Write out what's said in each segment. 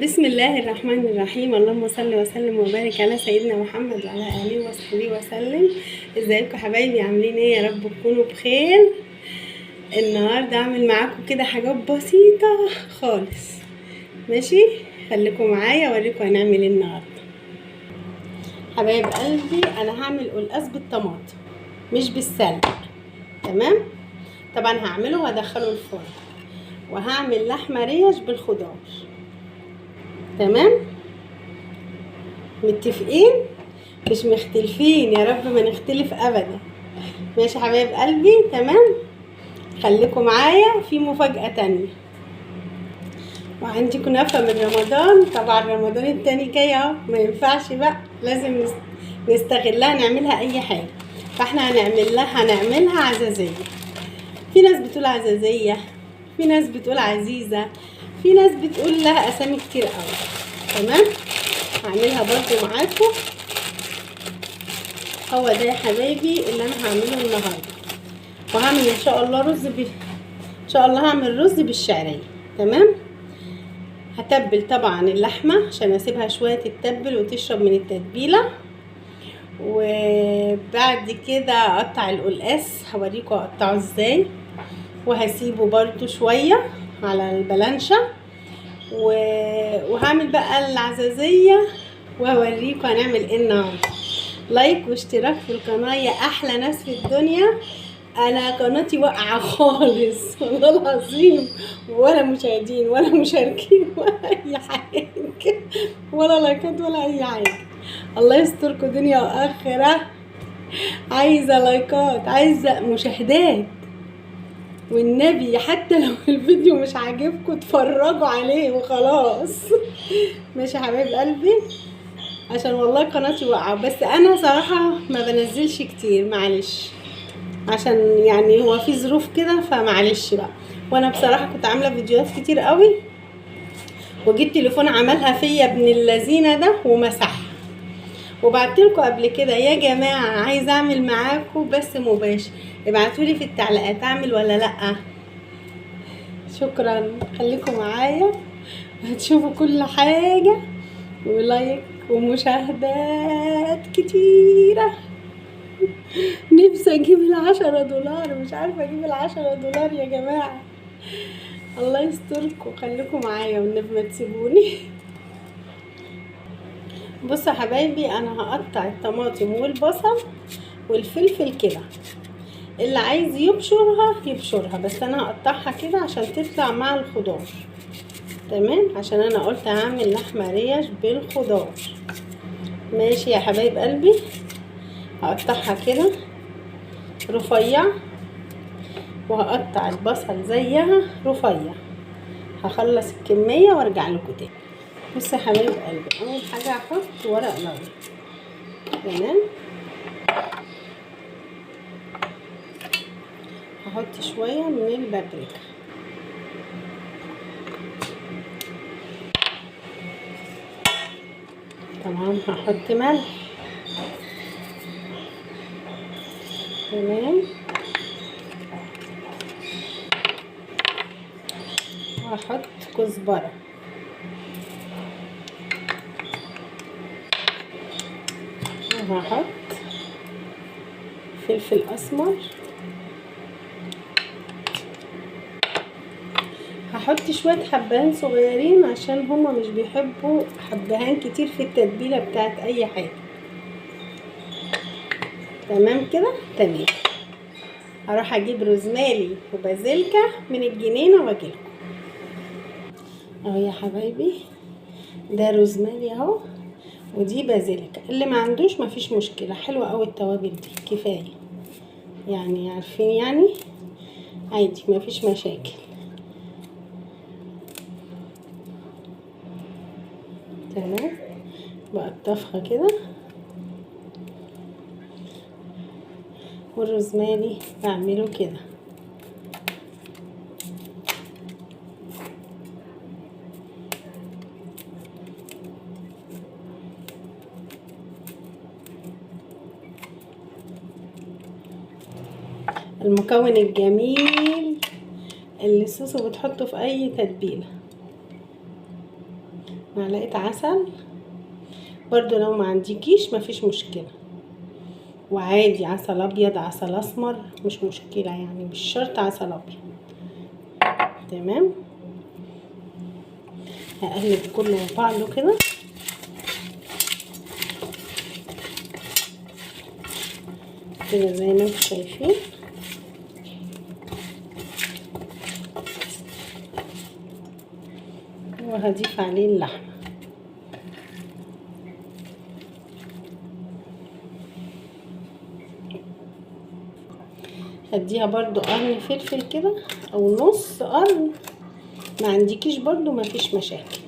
بسم الله الرحمن الرحيم. اللهم صل وسلم وبارك على سيدنا محمد وعلى اله وصحبه وسلم. ازيكم حبايبي؟ عاملين ايه؟ يا رب تكونوا بخير. النهارده اعمل معاكم كده حاجات بسيطة خالص، ماشي؟ خليكم معايا اوريكم هنعمل ايه النهارده. حبايب قلبي، انا هعمل قلقاس بالطماطم مش بالسلق، تمام؟ طبعا هعمله وهدخله الفرن، وهعمل لحمه ريش بالخضار، تمام؟ متفقين؟ مش مختلفين؟ يا رب ما نختلف ابدا. ماشي حبايب قلبي، تمام؟ خليكم معايا في مفاجأة تانية. وعندي كنافة من رمضان، طبعا رمضان التاني جاي اهو، ما ينفعش بقى، لازم نستغلها نعملها اي حاجة. فاحنا هنعملها عزازية. في ناس بتقول عزازية، في ناس بتقول عزيزة، في ناس بتقول لها اسامي كتير قوي، تمام؟ هعملها برضو معاكم. هو ده يا حبايبي اللي انا هعمله النهارده. وهعمل ان شاء الله رز ان شاء الله هعمل رز بالشعريه، تمام؟ هتبل طبعا اللحمة عشان اسيبها شوية تتبل وتشرب من التتبيله، وبعد كده اقطع القلقاس، هوريكم اقطعه ازاي، وهسيبه برضو شوية على البلانشه، وهعمل بقى العزازيه وهوريكم هنعمل ايه النهارده. لايك واشتراك في القناة يا احلى ناس في الدنيا. انا قناتي واقعه خالص والله العظيم، ولا مشاهدين ولا مشاركين ولا اي حاجة، ولا لايكات ولا اي حاجة. الله يستركم دنيا واخره. عايزه لايكات، عايزه مشاهدات، والنبي حتى لو الفيديو مش عاجبكم اتفرجوا عليه وخلاص. ماشي يا حبايب قلبي، عشان والله قناتي واقعه. بس انا صراحة ما بنزلش كتير، معلش، عشان يعني هو في ظروف كده، فمعلش بقى. وانا بصراحة كنت عامله فيديوهات كتير قوي، وجيت تليفون عملها فيا ابن اللذينه ده ومسحها. وبعتلكوا قبل كده يا جماعة عايزه اعمل معاكم بس مباشر، ابعتولي في التعليقات اعمل ولا لا. شكرا، خليكم معايا هتشوفوا كل حاجة، ولايك ومشاهدات كتيرة. نفسي اجيب $10، مش عارفه اجيب $10 يا جماعة. الله يستركم، خليكم معايا والنبي ما تسيبوني. بصوا يا حبايبي، انا هقطع الطماطم والبصل والفلفل كده، اللي عايز يبشرها يبشرها، بس انا هقطعها كده عشان تطلع مع الخضار، تمام؟ عشان انا قلت هعمل لحمه ريش بالخضار. ماشي يا حبايب قلبي، هقطعها كده رفيع، وهقطع البصل زيها رفيع. هخلص الكمية وارجع لكم تاني. بصوا يا حبايب قلبي، اول حاجة هحط ورق لورا، تمام؟ هحط شوية من البابريكا، تمام؟ هحط ملح، تمام؟ وهحط كزبره، وهحط فلفل اسمر، هحط شوية حبهان صغيرين عشان هما مش بيحبوا حبهان كتير في التتبيله بتاعت اي حاجة، تمام كده؟ تمام. هروح اجيب روزماري وبازيليكا من الجنينة واجيلكم. اهو يا حبايبي، ده روزماري اهو، ودي بازيليكا. اللي ما عندوش مفيش مشكلة، حلوة قوي التوابل دي، كفاية يعني، عارفين يعني، عادي مفيش مشاكل. تمام، بقى الطفخه كده، والروزماري بعمله كده. المكون الجميل اللي الصوص بتحطه في اي تتبيله. معلقة عسل برضو، لو ما عندكيش مفيش مشكلة، وعادي عسل ابيض عسل اسمر مش مشكلة، يعني مش شرط عسل ابيض. تمام، هقلب كله في بعضه كده. كده زي ما انتم شايفين. وهضيف عليه اللحمة. هديها برضو قرن فلفل كده او نص قرن، ما عندكيش برضو ما فيش مشاكل،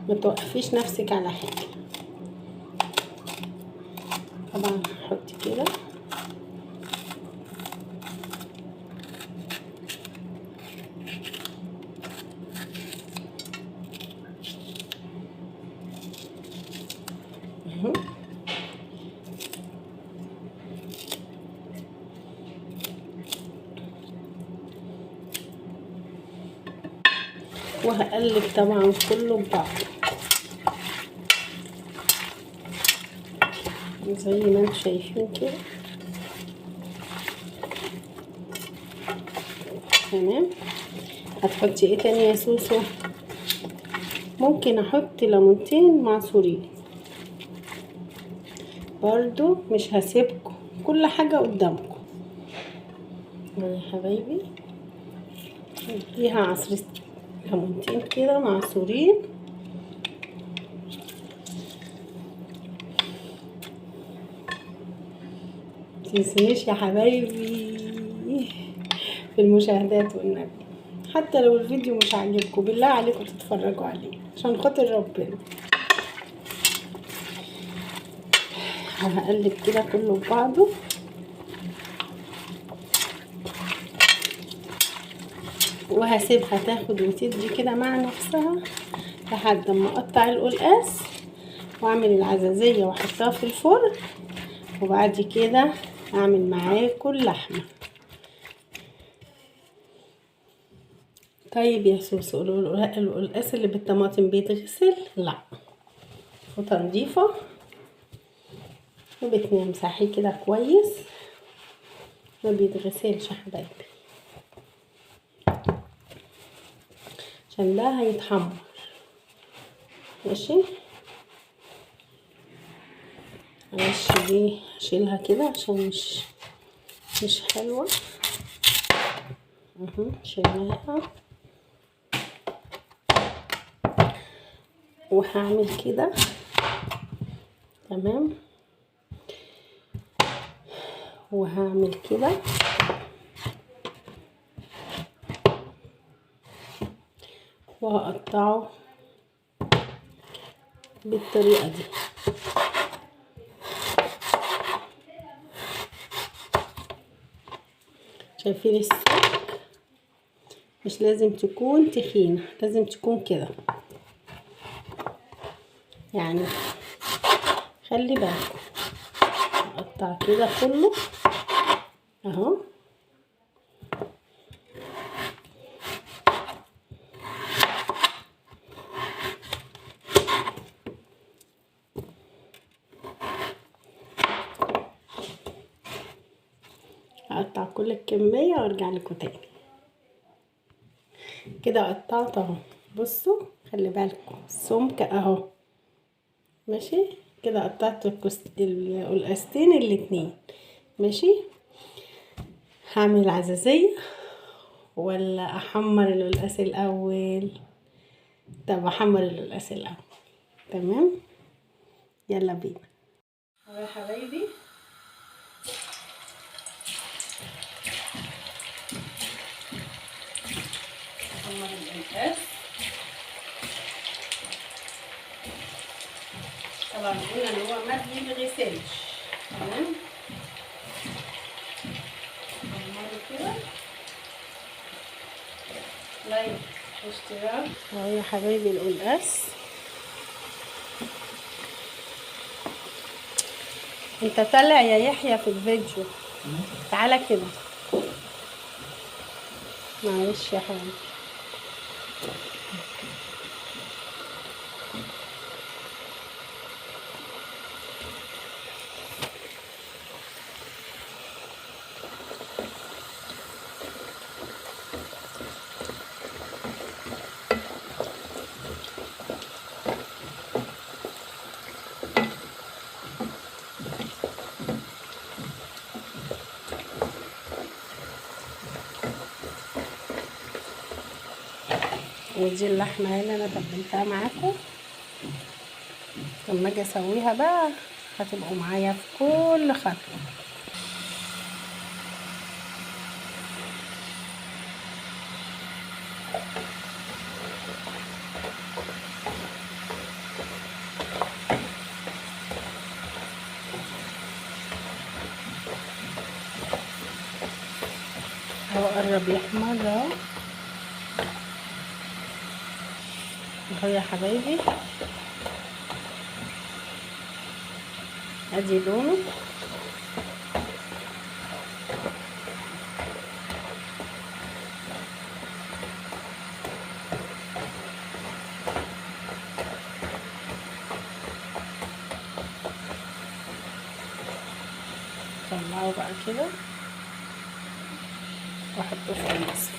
ما توقفيش نفسك على حاجة. طبعا هحط كده اهو. وهقلب طبعا كله ببعضه زي ما انتم شايفين كده. تمام. هتحطي ايه تاني يا سوسو؟ ممكن احط ليمونتين معصورين برضو، مش هسيبكم، كل حاجة قدامكم يا حبايبي. اديها عصرة ليمونتين كده معصورين. متنسونيش يا حبايبي في المشاهدات والنبي، حتى لو الفيديو مش عاجبكم بالله عليكم تتفرجوا عليه عشان خاطر ربنا. هقلب كده كله ببعضه. وهسيبها تاخد وتدي كده مع نفسها لحد ما اقطع القلقاس واعمل العزازية واحطها في الفرن، وبعد كده اعمل معاكم اللحمة. طيب يا سوسو، القلقاس اللي بالطماطم بيتغسل؟ لا، فوطة نضيفة وبتمسحيه كده كويس، ما بيتغسلش يا حبايبي عشان ده هيتحمر. ماشي، معلش دي هشيلها كده عشان مش حلوة. اهو شيلناها. وهعمل كده. تمام، وهعمل كده. وهقطعه بالطريقة دي. شايفين السمك؟ مش لازم تكون تخينة، لازم تكون كده يعني، خلي بالكم. اقطع كده كله اهو. هقطع كل الكمية وارجع لكم تاني. كده قطعت اهو، بصوا خلي بالكم السمك اهو. ماشي كده قطعت القلقاستين الاتنين. ماشي، هعمل العزازية ولا احمر القلقاس الاول؟ طب احمر القلقاس الاول. تمام، يلا بينا يا حبايبي. احمر القلقاس. طبعا قلنا ان هو ما بيتغسلش. تمام، حمره كده. لايك واشتراك. اهو يا حبايبي القلقاس. انت طالع يا يحيى في الفيديو، تعالى كده. معلش يا حبيبي. ودي اللحمة اللي انا تبلتها معاكم، لما اجي اسويها بقى هتبقوا معايا في كل خطوة. اهو قرب يحمر اهو اهو يا حبايبي، ادي لونه. طلعه بقى كده واحطه في المصفى.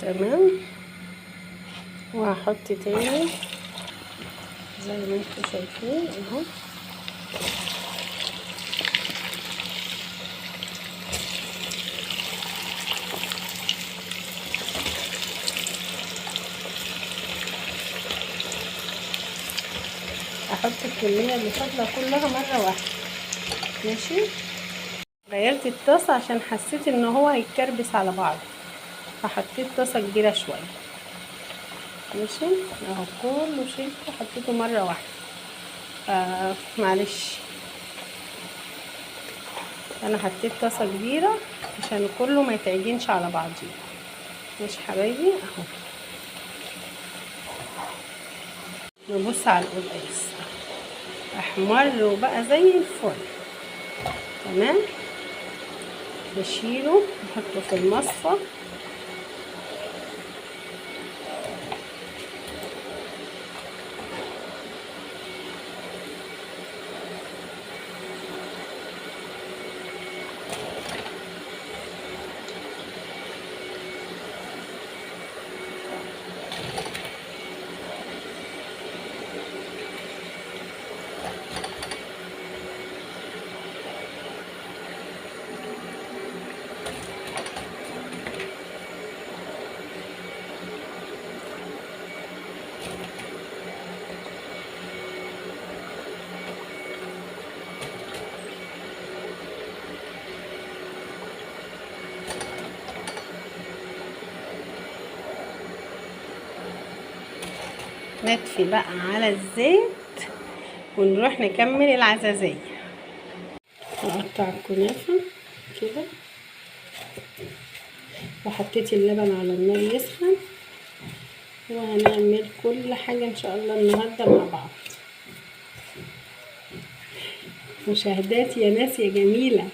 تمام. وهحط تاني زي ما انتم شايفين اهو. احط الكمية اللي فاضلة كلها مرة واحدة. ماشي. غيرت الطاسه عشان حسيت ان هو هيتكربس على بعض، فحطيت طاسه كبيرة شوية. ماشي اهو كله شلته حطيته مرة واحدة. معلش انا حطيت طاسه كبيرة عشان كله ما يتعجنش على بعضيه. ماشي حبايبي اهو. نبص على القلقاس احمر وبقى زي الفل. تمام. بشيله نحطه في المصفى. نطفي بقى على الزيت ونروح نكمل العزازية. نقطع الكنافة كده، وحطيت اللبن على النار يسخن، وهنعمل كل حاجة ان شاء الله النهاردة مع بعض. مشاهدات يا ناس يا جميلة،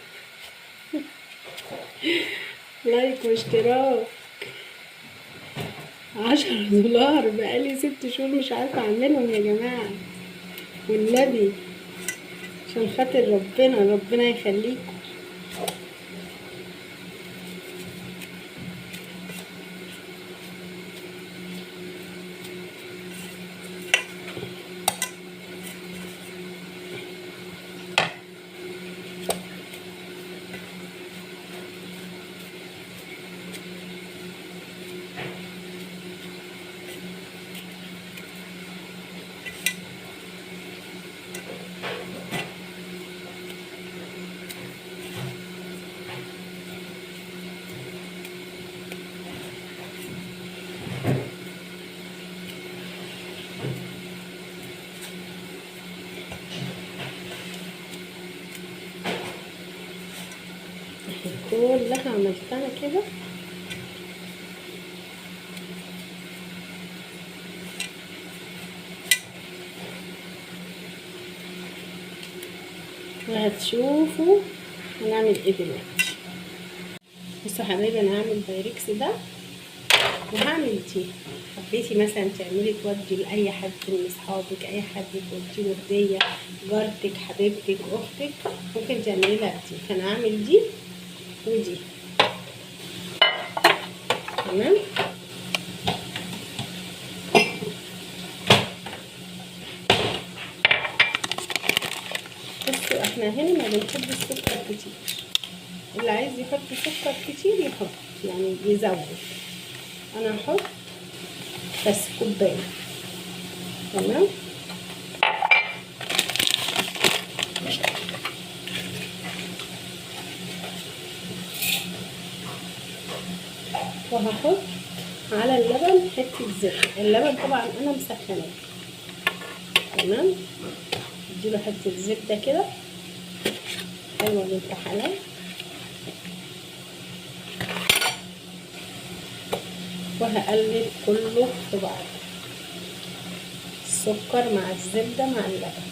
لايك واشتراك. 10 دولار بقالي 6 شهور مش عارفة اعملهم يا جماعة، والنبي عشان خاطر ربنا، ربنا يخليكم. كلها عملتها كده. وهتشوفوا هنعمل ايه دلوقتي. بصوا حبايبي، انا هعمل بايركس ده وهعمل دي. حبيتي مثلا تعملي تودي لاي حد من اصحابك، اي حد تودي له هديه، جارتك، حبيبتك، اختك، ممكن تعملي لها دي. فانا هعمل دي ودي. تمام. بصوا احنا هنا ما بنحب السكر كتير، اللي عايز يحط سكر كتير يحط، يعني يزود. انا هحط بس كوباية. تمام. وهحط على اللبن حتة زبدة. اللبن طبعا انا مسخناه. تمام. اديله حتة زبدة كده حلوة بنت حلال. وهقلب كله في بعض، السكر مع الزبدة مع اللبن.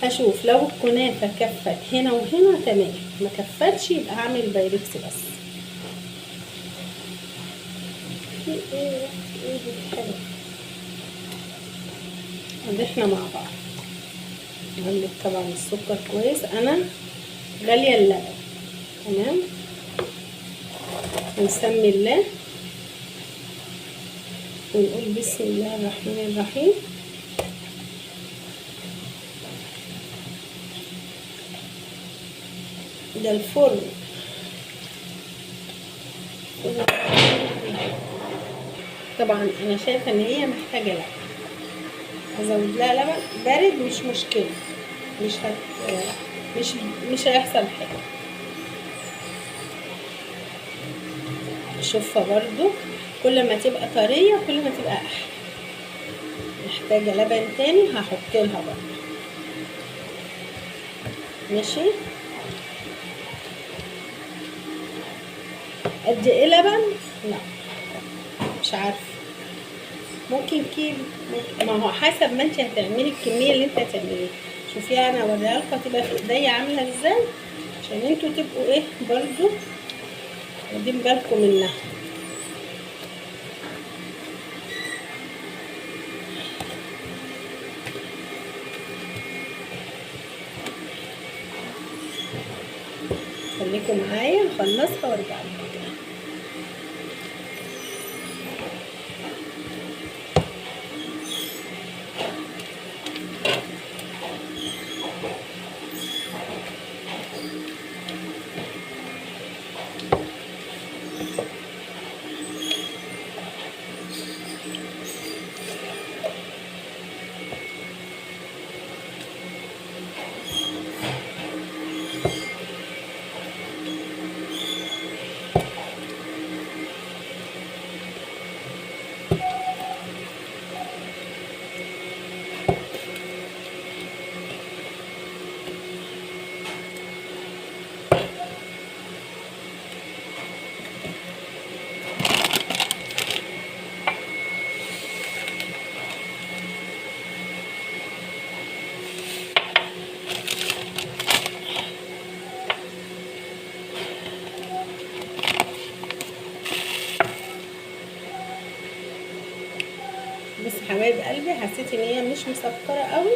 اشوف لو الكنافه كفت هنا وهنا تمام، ما كفتش يبقى هعمل بايركس بس. في ايه ايه حلو. ادي احنا مع بعض نقلب طبعا السكر كويس. انا غالية اللبن. تمام. ونسمي الله ونقول بسم الله الرحمن الرحيم. ده الفرن. طبعا انا شايفه ان هي محتاجه لبن، ازود لها لبن بارد مش مشكلة، مش هيحصل حاجة. شوفها برضو كل ما تبقى طرية كل ما تبقى احلى. محتاجه لبن تاني هحط لها برضو. ماشي. قد ايه لبن؟ لا مش عارفه، ممكن كيلو، ممكن، ما هو حسب ما انت هتعملي الكمية اللي انت هتعمليها. شوفيها انا اوريها لكم هتبقى في ايديا عامله ازاي، عشان انتوا تبقوا ايه برضو واخدين بالكم منها. خليكم معايا نخلصها وارجع لكم تاني. بس حبايب قلبي، حسيت ان هي مش مسكره قوي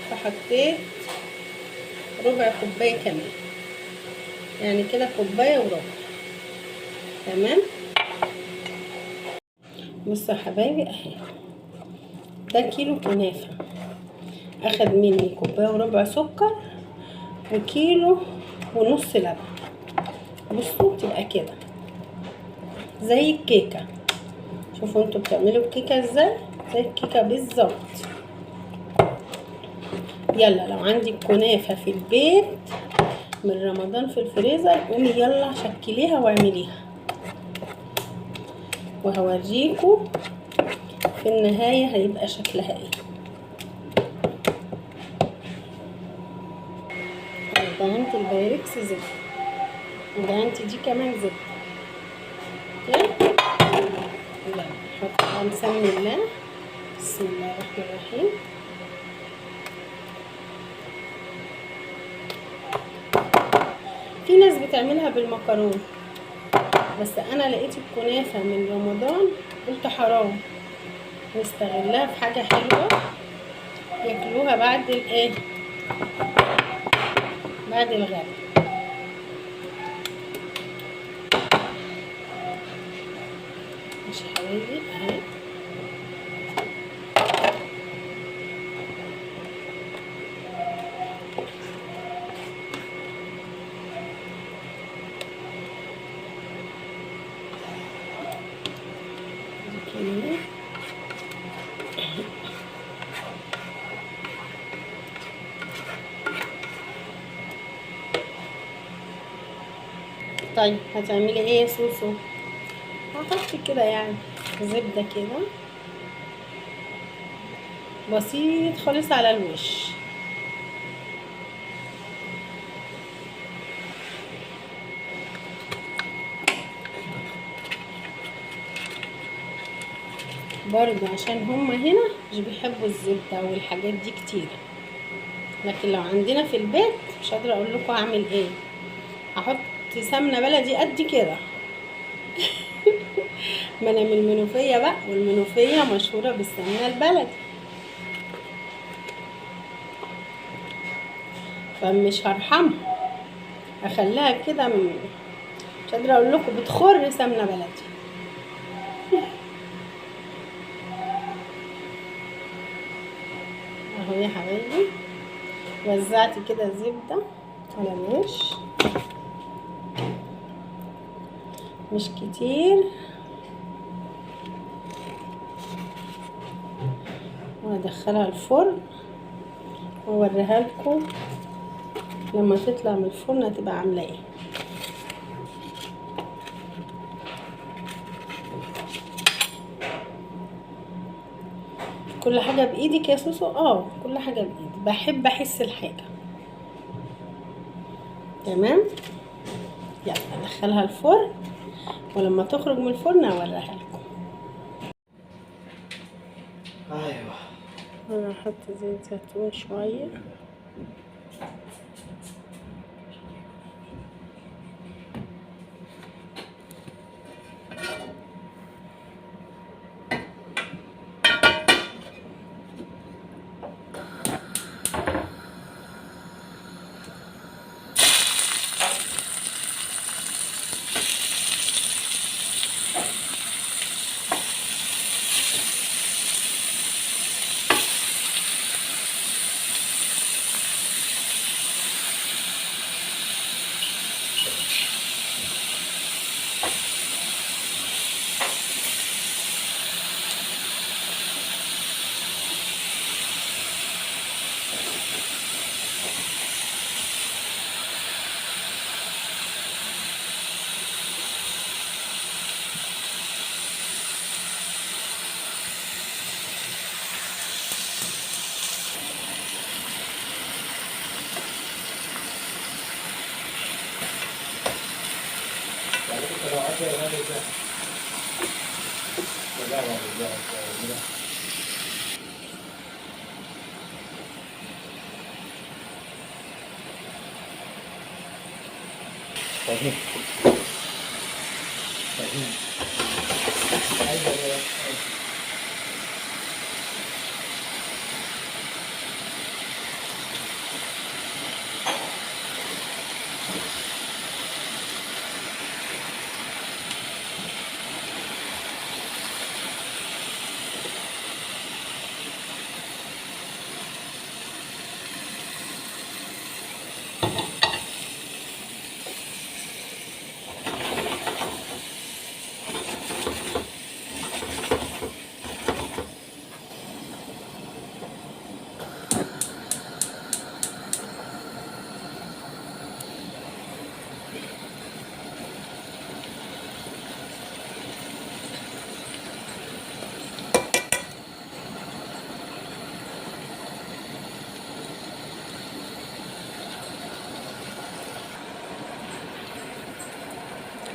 فحطيت ربع كوباية كمان، يعني كده كوباية وربع. تمام. بصوا يا حبايبي اهي، ده كيلو كنافه اخد مني كوباية وربع سكر وكيلو ونص لبن. بصوا تبقى كده زي الكيكه. شوفوا انتوا بتعملوا الكيكه ازاي، زي الكيكه بالظبط. يلا لو عندك كنافه في البيت من رمضان في الفريزر، قومي يلا شكليها واعمليها، وهوريكم في النهاية هيبقى شكلها ايه. دهنت البايركس. بايركس زبدة، ودهنتي دي كمان زبدة. okay يلا نحط، نسمي الله، بسم الله الرحمن الرحيم. في ناس بتعملها بالمكرونه، بس انا لقيت الكنافه من رمضان قلت حرام نستغلها في حاجة حلوة ياكلوها بعد الايه، بعد الغدا. ماشي حبايبي اهي. طيب هتعملي ايه يا سوسو؟ هحط كده يعني زبدة كده بسيط خالص على الوش. برضو عشان هما هنا مش بيحبوا الزبدة والحاجات دي كتير، لكن لو عندنا في البيت مش قادرة اقول لكم اعمل ايه. هحط سمنة بلدي قد كده ما انا من المنوفية بقى، والمنوفية مشهورة بالسمنة البلدي، فمش هرحمها، اخليها كده مش قادرة اقول لكم بتخر سمنة بلدي. اهو يا حبايبي وزعت كده زبدة على الوش، مش كتير، وادخلها الفرن واوريها لكم لما تطلع من الفرن هتبقى عامله ايه. كل حاجة بايدك يا سوسو؟ اه كل حاجة بايدي، بحب احس الحاجة. تمام، يلا ادخلها الفرن، ولما تخرج من الفرن اوريها لكم. ايوه انا هحط زيت زيتون شوية.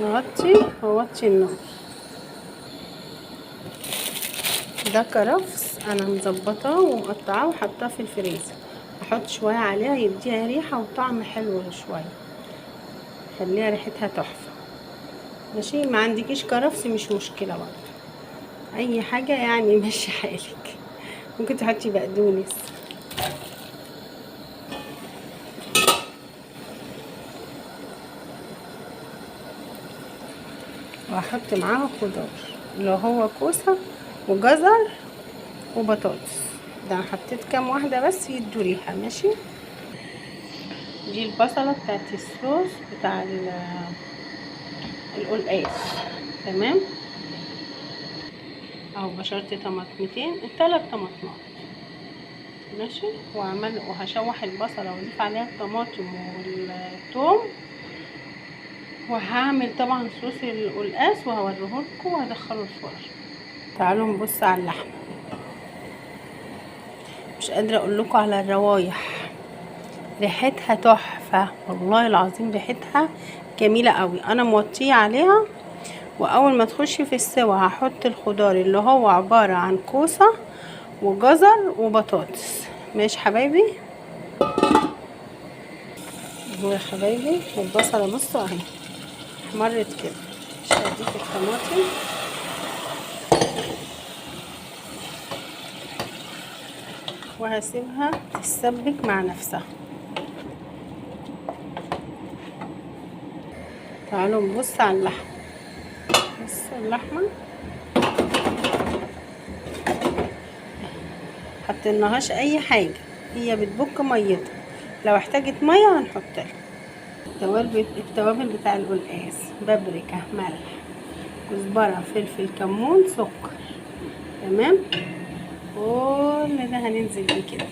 نغطي ووطي النار. ده كرفس انا مظبطاه ومقطعاه وحطاه في الفريزر، احط شوية عليها يديها ريحه وطعم حلو شوية، خليها ريحتها تحفة. ماشي، ما عندكيش كرفس مش مشكلة برضه، اي حاجة يعني ماشي حالك. ممكن تحطي بقدونس. وهحط معاها خضار اللي هو كوسة وجزر وبطاطس. ده انا حطيت كام واحدة بس يدوا ريحه. ماشي، دي البصله بتاعت الصوص بتاع القلقاس. تمام، اهو بشرت طماطمتين، 3 طماطمات. ماشي، وهشوح البصله واضيف عليها الطماطم والثوم، وهعمل طبعا صوص القلقاس وهوريهولكم وهدخله الفرن. تعالوا نبص على اللحمة. مش قادرة اقول لكم على الروايح، ريحتها تحفة والله العظيم، ريحتها جميلة قوي. انا موطيه عليها، واول ما تخش في السوا هحط الخضار اللي هو عبارة عن كوسة وجزر وبطاطس. ماشي حبايبي، اهو يا حبايبي البصله بصوا اهي احمرت كده. مش هضيف الطماطم. وهسيبها تتسبك مع نفسها. تعالوا نبص على اللحمة. بصوا اللحمة حطيناهاش اي حاجة، هي بتبك ميتها، لو احتاجت مية هنحط لها. التوابل بتاع القلقاس: بابريكا، ملح، كزبره، فلفل، كمون، سكر. تمام، كل ده هننزل بيه كده.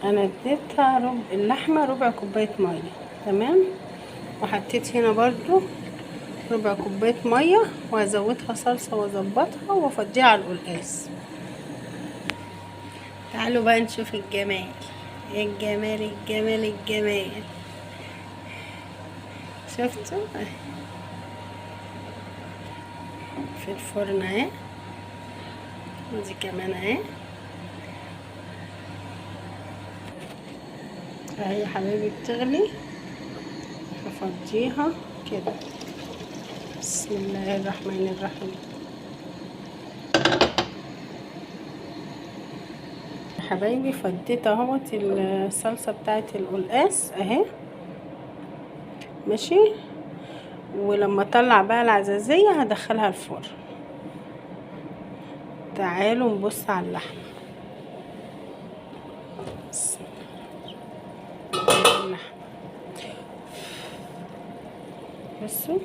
انا اديتها ربع اللحمة ربع كوباية مية. تمام، وحطيت هنا برضو ربع كوباية مية، وهزودها صلصه واظبطها وافضيها على القلقاس. تعالوا بقى نشوف الجمال، الجمال الجمال الجمال. شفتوا في الفرن اهي، ودي كمان اهي. اهي يا حبايبي بتغلي، هفضيها كده. بسم الله الرحمن الرحيم. حبايبي فضيت اهوت الصلصه بتاعت القلقاس اهي. ماشي، ولما اطلع بقى العزازيه هدخلها الفرن. تعالوا نبص على اللحمة. اللحمة بصوا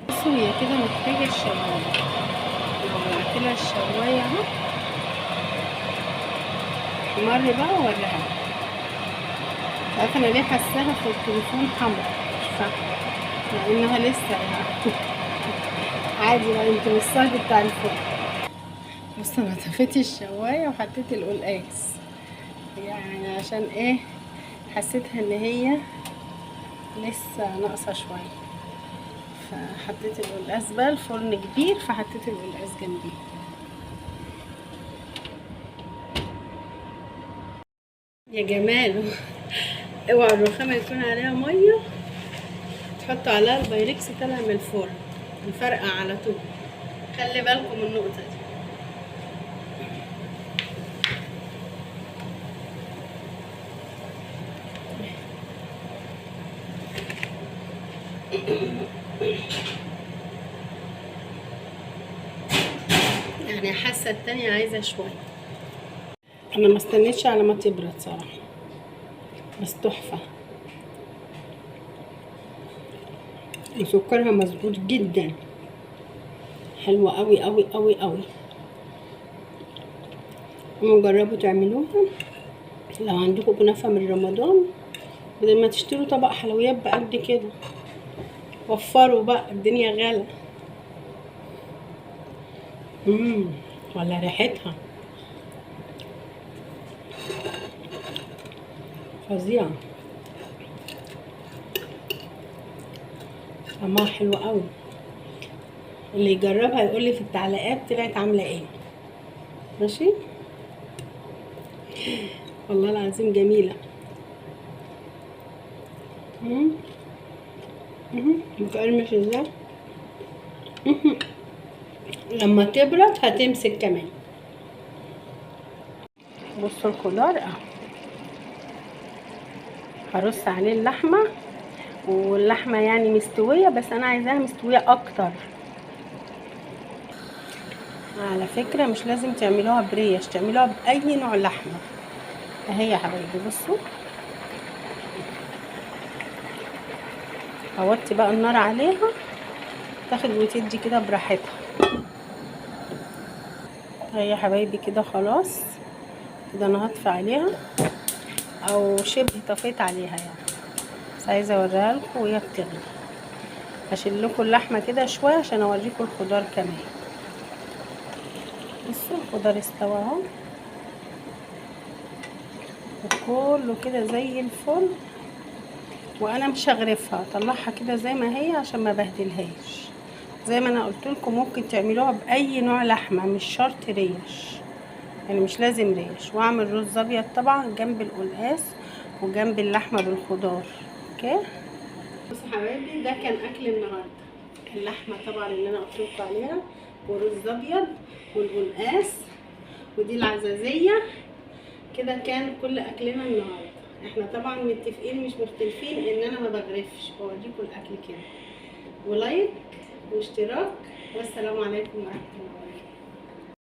بصوا هي كده محتاجه الشوايه. لو لها الشوايه اهو احمر بقى ووريها. مش عارفه انا ليه حاساها في التليفون حمرا، مش فاهمه، لانها لسه يعني عادي بقى، يمكن الصاج بتاع الفرن. بصوا انا طفيت الشوايه وحطيت القلقاس، يعني عشان ايه؟ حسيتها ان هي لسه ناقصه شوية، فحطيت القلقاس بقى. الفرن كبير فحطيت القلقاس جنبيه. يا جماله، اوعوا الرخامه يكون عليها مية، تحطوا عليها البايركس طالع من الفرن الفرقة على طول. خلي بالكم من النقطة دي. يعني حاسه التانية عايزه شوية. انا ما استنيتش على ما تبرد صراحة، بس تحفة وسكرها مظبوط جدا، حلوة قوي قوي قوي قوي. جربوا تعملوها لو عندكم كنافه من رمضان، بدل ما تشتروا طبق حلويات بقد كده، وفروا بقى، الدنيا غالية. ولا ريحتها. فظيعة، طعمها حلو قوي. اللي يجربها يقول لي في التعليقات طلعت عامله ايه. ماشي، والله العظيم جميلة. بتقرمش ازاي؟ لما تبرد هتمسك كمان. بصوا الخضار اهو، هرص عليه اللحمة، واللحمة يعني مستوية، بس انا عايزاها مستوية اكتر. على فكرة مش لازم تعملوها بريش، تعملوها باي نوع لحمه. اهي يا حبايبي، بصوا اوطي بقى النار عليها، تاخد وتدي كده براحتها. اهي يا حبايبي كده خلاص، كده انا هطفي عليها او شبه طفيت عليها يعني، بس عايزه اوريها لكم وهي بتغلي. هشيل لكم اللحمة كده شوية عشان اوريكم الخضار كمان. بصوا الخضار استوى اهو، وكله كده زي الفل. وانا مش هغرفها، اطلعها كده زي ما هي عشان ما بهدلهاش. زي ما انا قلت لكم ممكن تعملوها باي نوع لحمه، مش شرط ريش، يعني مش لازم ريش. واعمل رز ابيض طبعا جنب القلقاس وجنب اللحمة بالخضار. okay بصوا حبايبي، ده كان اكل النهارده. اللحمة طبعا اللي انا قلت لكم عليها، ورز ابيض، والقلقاس، ودي العزازيه. كده كان كل اكلنا النهارده. احنا طبعا متفقين مش مختلفين ان انا ما بغرفش، بوريكم الاكل كده. و like واشتراك، والسلام عليكم ورحمة الله.